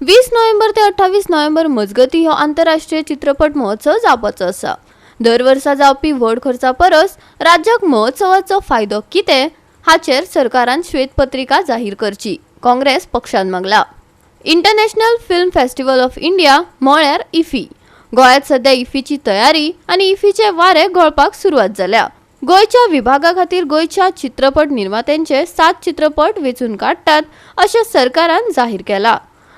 20 नोव्हेंबर ते 28 नोव्हेंबर मजगती हो आंतरराष्ट्रीय चित्रपट महोत्सव जावपाचो आसा. दर वर्सा जावपी व्हड खर्चा परस राज्याक महोत्सवाचो फायदो कितें हाचेर सरकारान श्वेतपत्रिका जाहीर करची, काँग्रेस पक्षान मागला. International film festival of India म्हळ्यार इफी. गोंयांत सध्या इफीची तयारी आनी इफीचे वारे घोळपाक सुरवात जाल्या. गोंयच्या विभागा खातीर गोंयच्या चित्रपट निर्मात्यांचे 7 चित्रपट वेंचून काडटात अशें सरकारान जाहीर केलां.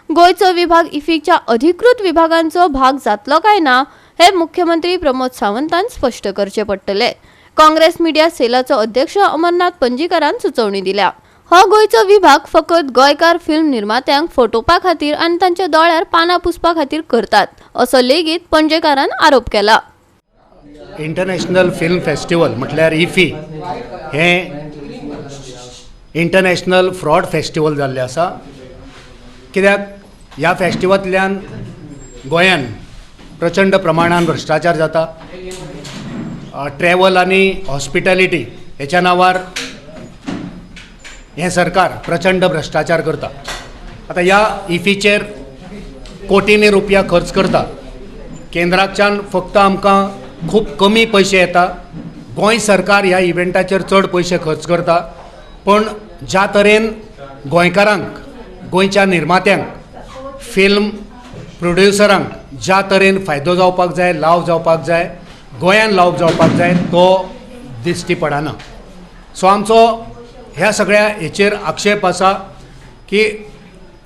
गोंयचो विभाग इफीच्या अधिकृत विभागांचो भाग जातलो काय ना हें मुख्यमंत्री प्रमोद सावंतान स्पश्ट करचें पडटलें, काँग्रेस मिडिया सेलाचो अध्यक्ष अमरनाथ पणजीकारान सुचोवणी दिल्या. हो गोंयचो विभाग फकत गोंयकार फिल्म निर्मात्यांक फटोवपा खातीर आनी तांच्या दोळ्यार पानां पुसपा खातीर करतात असो लेगीत पणजेकारान आरोप केला. इंटरनॅशनल फिल्म फेस्टिवल म्हटल्यार इफी हें इंटरनॅशनल फ्रॉड फेस्टिवल जाल्लें आसा, कित्याक ह्या फेस्टिवलांतल्यान गोंयान प्रचंड प्रमाणान भ्रश्टाचार जाता. ट्रॅवल आनी हॉस्पिटॅलिटी हेच्या नांवार हें सरकार प्रचंड भ्रश्टाचार करता. आतां ह्या इफीचेर कोटींनी रुपया खर्च करता. केंद्राच्यान फक्त आमकां खूब कमी पयशे येता. गोंय सरकार ह्या इव्हेंटाचेर चड पयशे खर्च करता, पूण ज्या तरेन गोंयकारांक, गोंयच्या निर्मात्यांक, फिल्म प्रोड्युसरांक ज्या तरेन फायदो जावपाक जाय, लाव जावपाक जाय, गोंयान लाव जावपाक जाय, तो दिश्टी पडना. सो आमचो ह्या सगळ्या हेचेर आक्षेप आसा की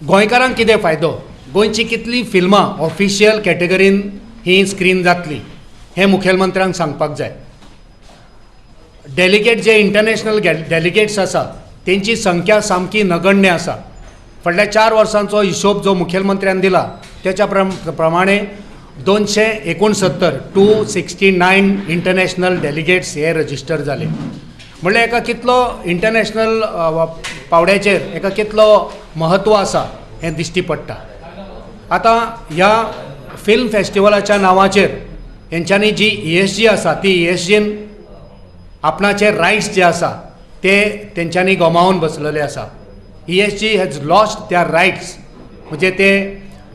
गोंयकारांक कितें फायदो, गोंयचीं कितलीं फिल्मां ऑफिशियल कॅटेगरीन ही स्क्रीन जातली हें मुखेलमंत्र्यान सांगपाक जाय. डेलिगेट जे इंटरनॅशनल डेलिगेट्स आसा तेंची संख्या सामकी नगण्य आसा. फाटल्या 4 वर्सांचो हिशोब जो मुखेलमंत्र्यान दिला तेच्या प्रमाणे 269, 269 इंटरनॅशनल डेलिगेट्स हे रजिस्टर जाले. म्हणल्यार एका कितलो इंटरनॅशनल पावड्याचेर एका कितलो महत्व आसा हें दिश्टी पडटा. आतां ह्या फिल्म फेस्टिवलाच्या नांवाचेर हेंच्यांनी जी ESG आसा ती ESGन आपणाचे रायट्स जे आसा ते तेंच्यांनी गमावन बसलेले आसा. ESG has lost their rights, म्हणजे ते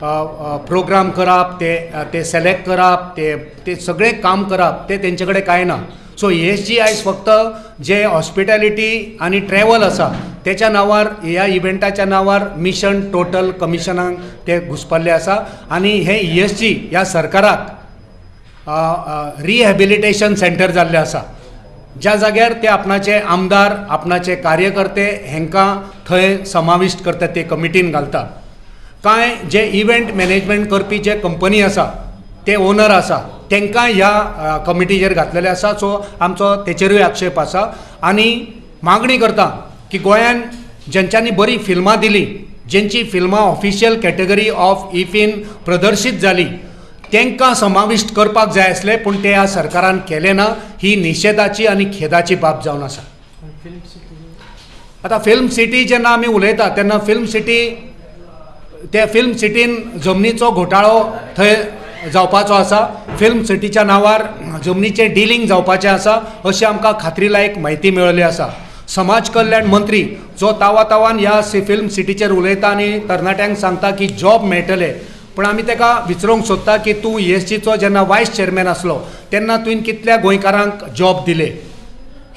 प्रोग्राम करप, ते ते सिलेक्ट करप, ते ते सगळें काम करप, ते तेंचे कडेन कांय ना. सो ESG आयज फक्त जे हॉस्पिटॅलिटी आनी ट्रॅवल आसा तेच्या नांवार, ह्या इव्हेंटाच्या नांवार मिशन टोटल कमिशनाक ते घुसपल्ले आसा. आनी हे ESG ह्या सरकाराक रिहॅबिलिटेशन सेंटर जाल्लें आसा, ज्या जाग्यार ते आपणाचे आमदार, आपणाचे कार्यकर्ते हेंकां थंय समाविश्ट करता, ते कमिटीन घालता. कांय जे इव्हेंट मॅनेजमेंट करपी जे कंपनी आसा ते ओनर आसा तांकां ह्या कमिटीचेर घातलेले आसा. सो आमचो तेचेरूय आक्षेप आसा आनी मागणी करता की गोंयान जेंच्यांनी बरीं फिल्मां दिलीं, जेंची फिल्मां ऑफिशियल कॅटेगरी ऑफ इफीन प्रदर्शीत जाली, तांकां समाविश्ट करपाक जाय आसलें, पूण तें ह्या सरकारान केलें ना. ही निशेधाची आनी खेदाची बाब जावन आसा. आतां फिल्म सिटी जेन्ना आमी उलयता तेन्ना फिल्म सिटी, त्या फिल्म सिटीन जमनीचो घोटाळो थंय जावपाचो आसा. फिल्म सिटीच्या नांवार जमनीचें डिलींग जावपाचें आसा अशी आमकां खात्री लायक म्हायती मेळिल्ली आसा. समाज कल्याण मंत्री जो तावा तावान ह्या फिल्म सिटीचेर उलयता आनी तरणाट्यांक सांगता की जॉब मेळटले, पूण आमी ताका विचारूंक सोदता की तूं ESGचो जेन्ना वायस चेअरमॅन आसलो तेन्ना तुवें कितल्या गोंयकारांक जॉब दिले?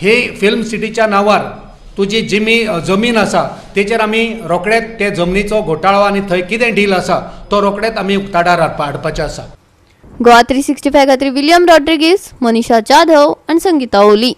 हे फिल्म सिटीच्या नांवार तुजी जमीन आसा तेचेर आमी रोखडेच ते जमनीचो घोटाळो आनी थंय कितें डील आसा तो रोखडेच आमी उक्ताडार हाडपाचें आसा. गोवा 365 खातीर विलियम रॉड्रिगीस, मनीषा जाधव आनी संगीता ओली.